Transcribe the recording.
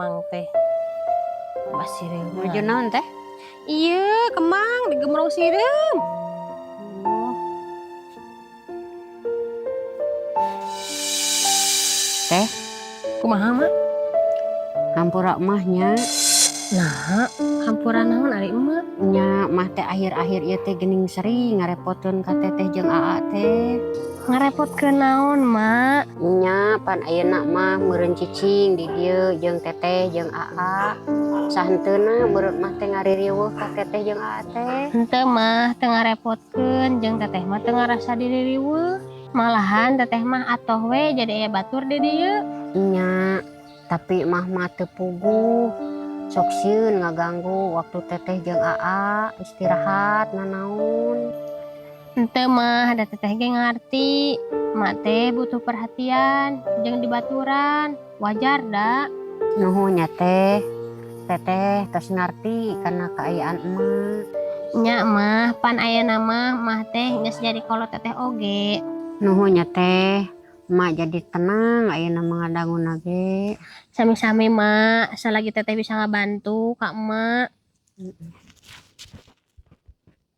Kemang teh. Basireum. Nuju naon, Teh? Iya, kemang digemrong sireum. Oh. Teh, Kumaha, Mak? Hampura mah nya. Nah, hampura naon ari emak? Nya mah teh akhir-akhir ieu teh geuning sering ngarepotkeun ka teteh jeung Aa teh. Ngarepotkeun naon, Mak? Nya pan ayeuna mah meureun cicing di dieu jeung teteh jeung Aa. Sahenteuna meureun mah teh ngaririweuh ka teteh jeung Aa teh. Henteu mah teu ngarepotkeun, jeung teteh mah teu ngarasa diri riweuh. Malahan teteh mah atoh we jadi aya batur di dieu. Nya, tapi mah mah teu puguh. Sok sieun ngaganggu waktu teteh jeung Aa istirahat nanaon. Henteu mah, da teteh ge ngarti. Mak teh butuh perhatian jeung dibaturan. Wajar da. Nuhun nya, Teh. Teteh tos ngarti kana kaayaan emak. Nya mah pan ayeuna mah mah teh geus jadi kolot teteh oge. Nuhun nya, Teh. Emak jadi tenang ayeuna mah ngadanguna ge. Sami-sami, Mak, selagi teteh bisa ngabantu ka emak.